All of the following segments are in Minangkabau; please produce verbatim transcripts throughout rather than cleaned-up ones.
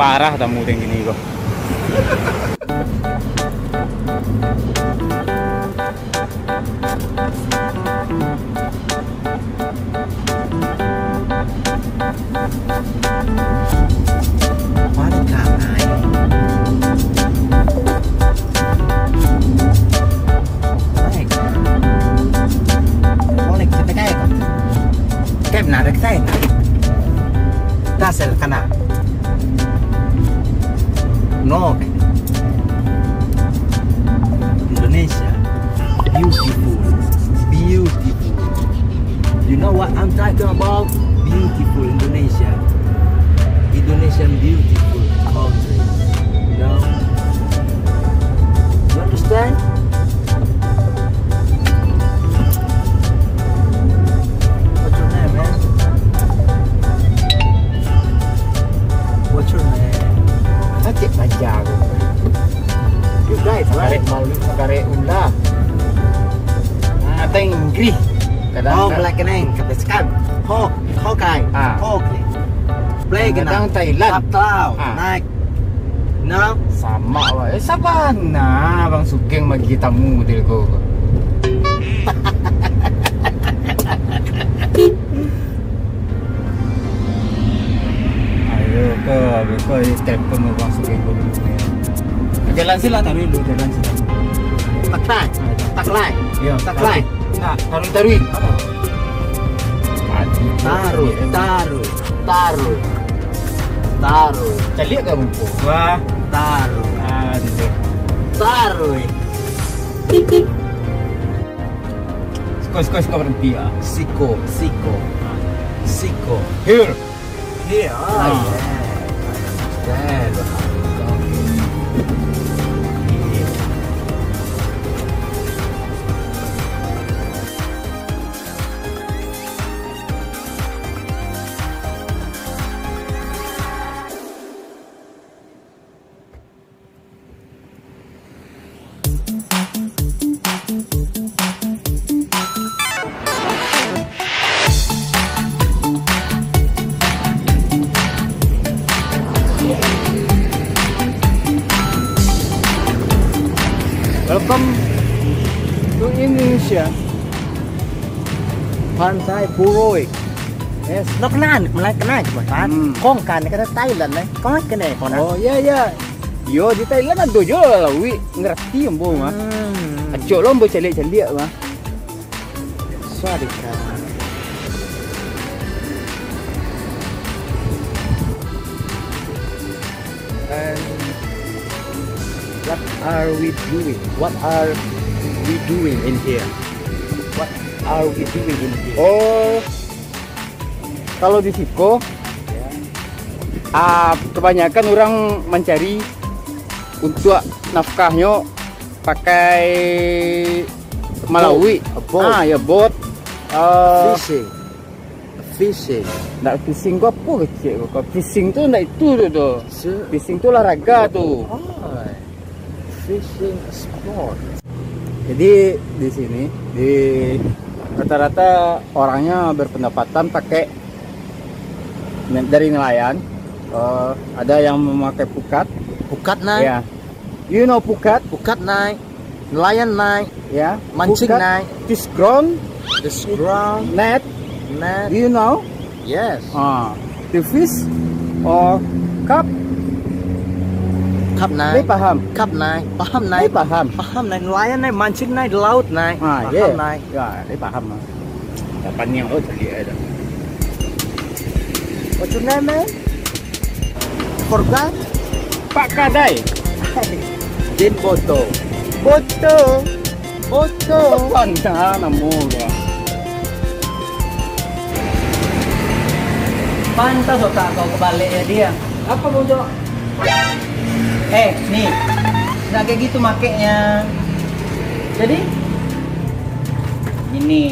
Parah tamu yang gini kok. Molek, molek, kita kaya kok. Kayak benar kita ya. Tasel kena. No. Indonesia, beautiful, beautiful. You know what I'm talking about? Beautiful Indonesia. Indonesian beautiful country. You know? You understand? What's your name, man? What's your name? Kacik paja ko. You guys, right? Karek malu, karek ula. Atau Inggris. Kadang Oh, ka- black name, kata sekarang. Hawk, Hawkeye, Ah. Hawk ni. Black Kadang na. Thailand. Tap tau, Ah. naik. No? Sama, wak. Eh, sabana Bang Sugeng magi tamu model ko. Ayo ko, ayo ko, telepon Bang Sugeng ko dulu. Jalan sila, taruih dulu, jalan sila. Taklai. Taklai. Yo, Taklai. Nah, taruih, taruih. Taruih, taruih, taruih. Taruih. Caliak ka rupo? Wah. Taruih. Aduh. Taruih. Siko, siko, siko, berhenti, ah. Siko, siko. Siko. Here. Here, ah, Ah. yeah. Understand. Okay. Here. Welcome to Indonesia. Pantai Puroi. Yes. Lo kenal, mulai kenal cuma kan. Hmm. Kong kan kata Thailand eh. Kong kan kena kong. Oh, iya, iya. Yo, di Thailand ado jo lauik, ngerti ambo mah. Hmm. Acok lo ambo caliak-caliak mah. Swadika. And what are we doing? What are we doing in here? What are we doing in here? Oh, kalau di siko, Ya. ah, kebanyakan orang mancari untuk nafkahnyo pakai malauik. A boat. Ah, ya, boat. Ah. Fishing. Fishing. Ndak fishing ko apo kecek ko? Fishing tu ndak itu tu, tu. Se- Fishing tu olahraga tu. Oh. Fishing sport. Jadi di sini di rata-rata orangnya berpendapatan pakai ne-, dari nelayan. Eh, ada yang memakai pukat. Pukat, Nay. Ya. You know pukat? Pukat, Nay. Nelayan, Nay. Ya. Mancing, Pukat, Nay. Fish ground. Fish ground. Net. Net. Do you know? Yes. Ah, the fish or carp? Carp, Nay. Ni paham? Carp, Nay. Paham, Nay. Ni paham? Paham, Nay. Nelayan, Nay. Mancing, Nay. Di laut, Nay. Ah, paham, yeah. Nay. Ya, ni paham lah. Dah panjang lo caliak dah. What's your name, man? Forgot? Pak Kadai. Jin Boto. Boto. Boto. Pantas namo ko. Pantas otak kau kebalik ya, dia. Apa, Bojo? Eh, nih. Nggak kayak gitu makainya. Jadi? Ini.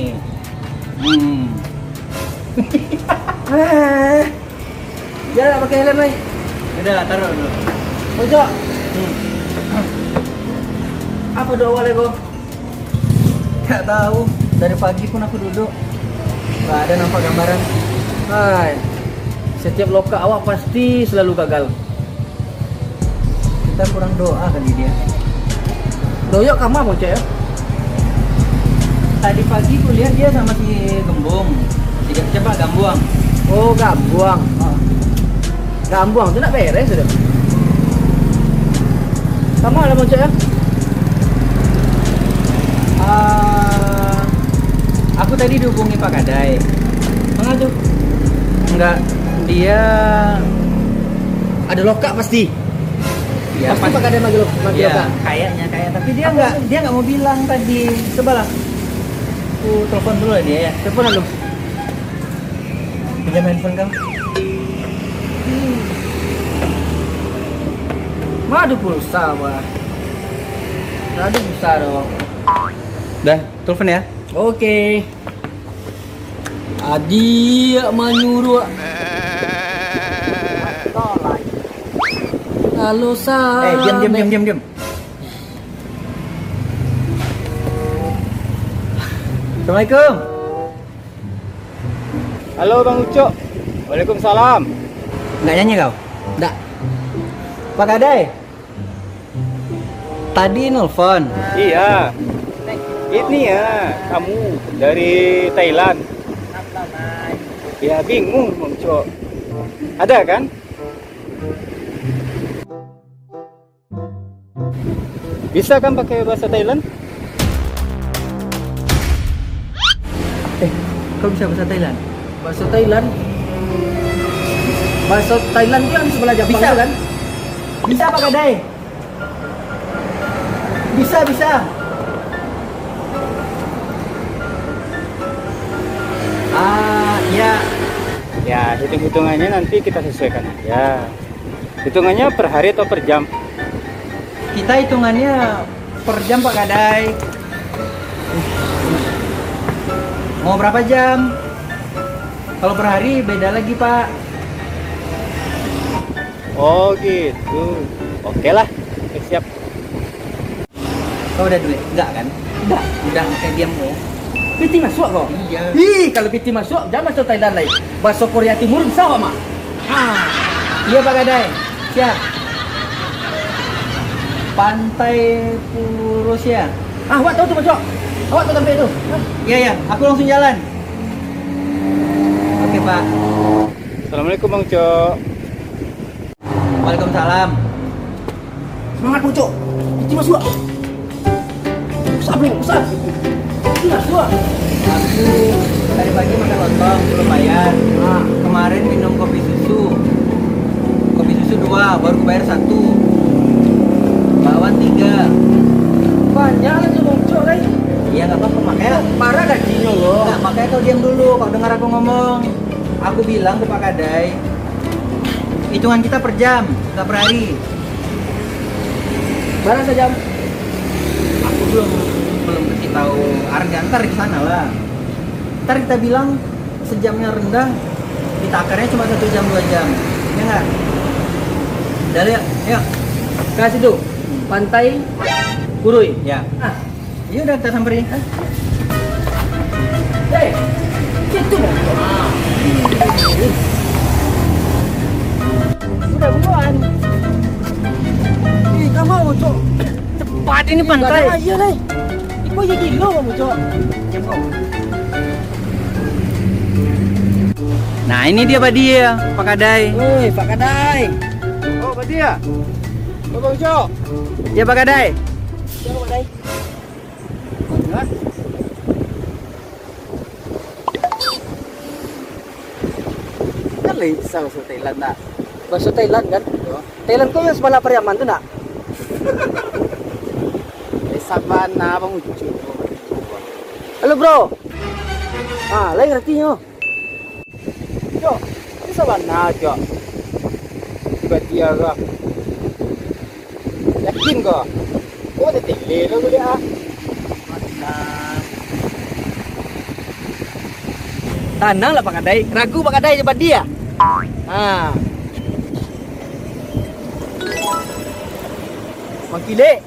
Hmm. Eh. Dia nak pakai helm, Mai. Udah, taruh dulu. Bojok. Hmm. Apa doa awal, Bang? Tak tahu. Dari pagi pun aku duduk. Tak ada nampak gambaran. Hai. Setiap lokak awak pasti selalu gagal. Kurang doa kali dia. Doyok kama, Bang Ucok, ya? Tadi pagi kuliah dia sama si Gembong. Si Ga-, siapa? Gambuang. Oh, Gambuang. Ah. Gambuang tu nak beres sudah. Sama lah, Bang Ucok, ya? Ah, aku tadi dihubungi Pak Kadai. Manga tu? Enggak, dia ada lokak pasti. Ya, pasti pas-, Pak Kadai manggil, manggil ya, lokak. Kayaknya, kayak, tapi dia nggak, dia nggak mau bilang tadi. Cobalah. Aku telepon dulu lah dia, ya. Telepon dulu. Pinjam handphone kamu. Madu pulsa, wah. Madu pulsa dong. Dah, telepon ya. Oke. Adiak manyuruak. Kalau sa- Eh, diam, diam, diam, diam, diam. Assalamualaikum. Halo, Bang Ucok. Waalaikumsalam. Nggak nyanyi kau? Nggak. Pak Kadai. Tadi nelfon. Iya. Ini ya, kamu dari Thailand. Ya, bingung, Bang Ucok. Ada kan? Bisa kan pakai bahasa Thailand? Eh, kau bisa bahasa Thailand? Bahasa Thailand? Bahasa Thailand tu yang di sebelah Jepang bisa tu kan? Bisa, Pak Kadai. Bisa, bisa. Ah, ya. Ya, hitung-hitungannya nanti kita sesuaikan aja. Hitungannya per hari atau per jam? Kita hitungannya per jam, Pak Kadai. Mau berapa jam? Kalau per hari beda lagi, Pak. Oh gitu. Oke lah, siap. Kau ada duit? Enggak kan? Enggak. Udah, makanya diam kau. Piti masuak kau? Iya. Ih, kalau piti masuak, jangan bahasa Thailand lai. Bahasa Korea Timur bisa awak mah. Ah, iya, Pak Kadai. Siap. Pantai Purus ya. Ah, awak tahu tu, Bang Ucok. Awak tahu sampai tu. Iya, iya. Aku langsung jalan. Oke, Pak. Assalamualaikum, Bang Ucok. Waalaikumsalam. Semangat, Bang Ucok. Itu masuk. Usah, bro, usah. Itu masuk. Aku tadi pagi makan lontong, belum bayar. Ah. Kemarin minum kopi susu. Kopi susu dua, baru bayar satu. Bakwan tiga. Banyak lah tu, Bang Ucok, lai. Iya, nggak apa-apa, makanya. Parah gajinya, loh. Nggak, makanya kau diam dulu, kau dengar aku ngomong. Aku bilang ke Pak Kadai, hitungan kita per jam, nggak per hari. Bara sajam? Aku belum, belum kasih tahu harga, ntar di sana lah. Ntar kita bilang sejamnya rendah, ditakarnya cuma satu jam, dua jam. Ya nggak? Udah, ya? Ya. Kasih tuh, Pantai Kurui. Ya. Ah. Iya, udah kita samperin. Hei, situ. Udah buruan. Ih, kamu, Cok. Cepat ini pantai. Iya, lai. Iko iya gilo, Cok. Nah, ini dia Badia, Pak Kadai. Woi, Pak Kadai. Oh, Badia. Oh, Bang Cok. Ya, Pak Kadai. Ya, Pak Kadai. Hah? Kan lai bisa bahasa Thailand, nak? Bahasa Thailand, kan? Yo. Thailand ko yang sebelah Pariaman tu, nak? Eh, sabana, Bang Ucu. Halo, bro. Ah, lain artinyo. Cok, itu sabana, Cok. Tiba-tiba, Bang. Yakin ko? Ko tetele lo buliah ah. Tanang lah, Pak Kadai. Ragu Pak Kadai jo Badia. Ha. Mangkilik.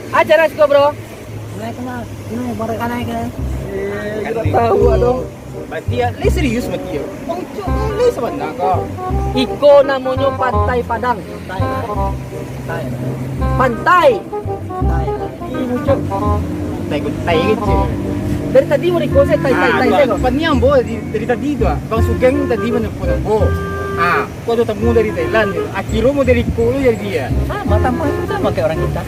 Acara siko, bro. Nah, kenal. Ini barang kanai ke? Eh, tidak tahu, aduh. Badia, lai serius Badia. Bang Cuk, ini sebenarnya kok. Iko namonyo Pantai Padang. Pantai. Pantai. Pantai. Ini muncul. Pantai Kutai kecil. Dari tadi mau iko saya tai, tai, Ah, tai, tuh, saya kok. Pan ni ambo dari, dari tadi tu, ah. Bang Sugeng tadi menelpon ambo. Ah, kok ada tamu dari Thailand tu. Akhirnya mau dari iko tu jadi, ah. Sama, tampang itu sama kayak orang kita.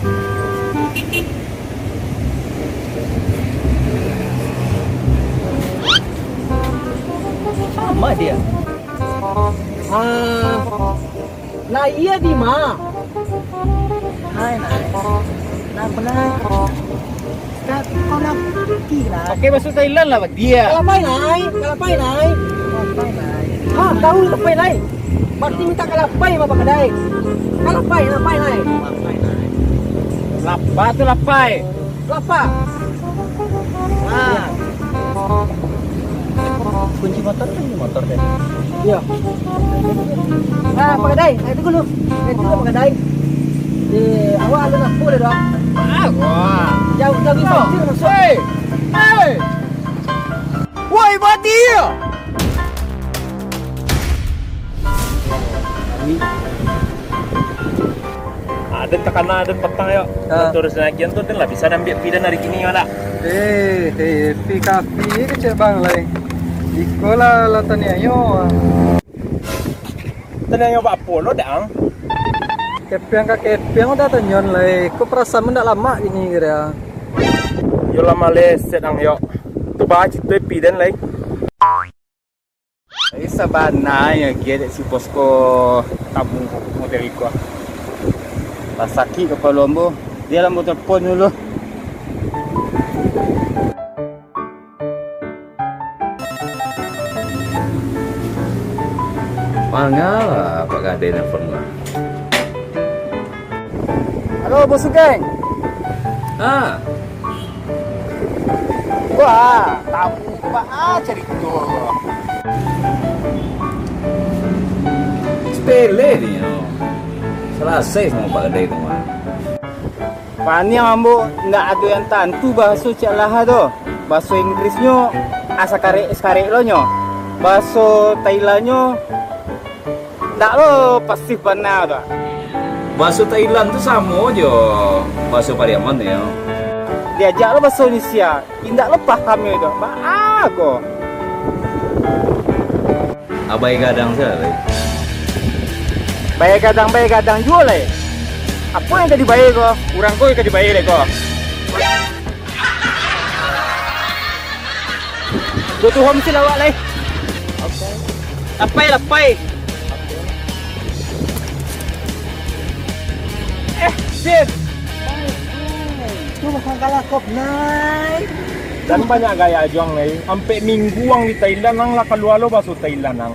Sama dia. Ah, nah iya di ma? Hai, nah. Nah, benar. Sekarang kau nak pergi, nah. Pakai bahasa Thailand lah, dia. Kalapai, nai. Kalapai, nai. Kalapai, nai. Ha, tahu kalapai, nai. Berarti minta kalapai sama Pak Kadai. Kalapai, kalapai, nai. Kalapai, nai. Lapa tu lapai. Lapa. Nah. Kunci motor, kunci motor deh. Iya. Ah, Pak Kadai, saya tunggu dulu. Saya tunggu, Pak Kadai. Di awak ada lampu dah, doang. Ah, wah. Jauh, jauh, jauh, jauh, masuk. Hei! Hei! Woi, mati ya! Aden takana, aden patang yo. Ah. Terus nagian tu, aden lah bisa ambiak pidan hari kini, yo ndak? Eh, eh, Pi Kafi kecek bang lai. Iko lah, lah taniayo. Taniayo baapo lo, Dang? Kepiang ka kepiang udah tanyon lai. Ko perasaan ndak lamak gini kira. Yo lah maleset, Dang, yo. Tu bah cito pidan lai. Tapi sabananyo, Gi, dek si bos ko tamu model iko. Lah sakik kapalo ambo. Dia lah ambo telepon dulu. Mangalah Pak Kadai nelpon lah. Halo, Bos Sugeng. Ah. Wah, tamu ko baa carito. Sepele ni, yo. Salasai samo Pak Kadai tu mah. Paniang ambo ndak ado yang tantu bahaso cak lah tu. Bahaso Inggrisnyo asa karek-karek lo nyo. Bahaso Thailandnyo ndak lo pasih bana tu. Bahaso Thailand tu samo jo bahaso Pariaman tu, yo. Diajak lo bahaso Indonesia, indak lo paham yo tu. Baa ko? Abai gadang sajo lai. Bayia gadang, bayia gadang juo lai. Apo yang ka dibayia ko? Urang ko yang ka dibayia lai ko. Go to home sin awak lai. Lapai, lapai. Eh, Sin. Tu makan kalakop, Nai. Jan banyak gaya juo ang, Nai. Ampek minggu ang di Thailand, ang lah kalua lo baso Thailand, ang.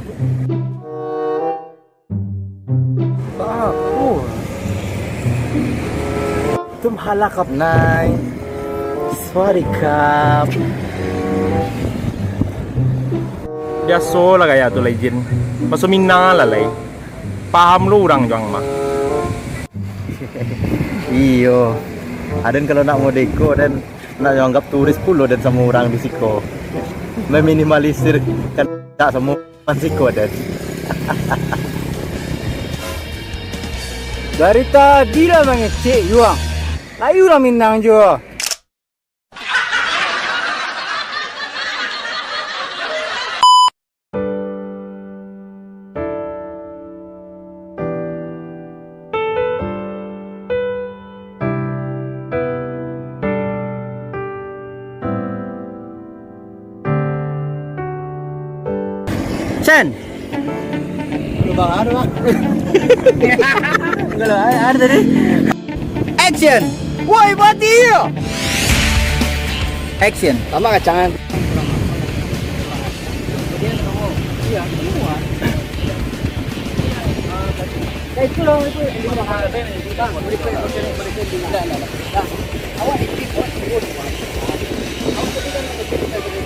Apo? Tum halakap, Nai. Sawadikap. Biaso lah gaya tu lai, Jin. Baso Minang lah lai. Paham lo urang juo ang mah. Iyo. Aden kalau nak modeko, den nak anggap turis pulo den samo urang di siko. Meminimalisir kan tak samo. Masih kuat, Dan. Dari tadi lah mangecek juo. Layu lah Minang juo. Sen. Lubang anu, Bang. Kalau ada, ada tadi. Action. Woi, mati ya. Action. Lama kacangan. Itu loh, itu. Awak itu, awak itu.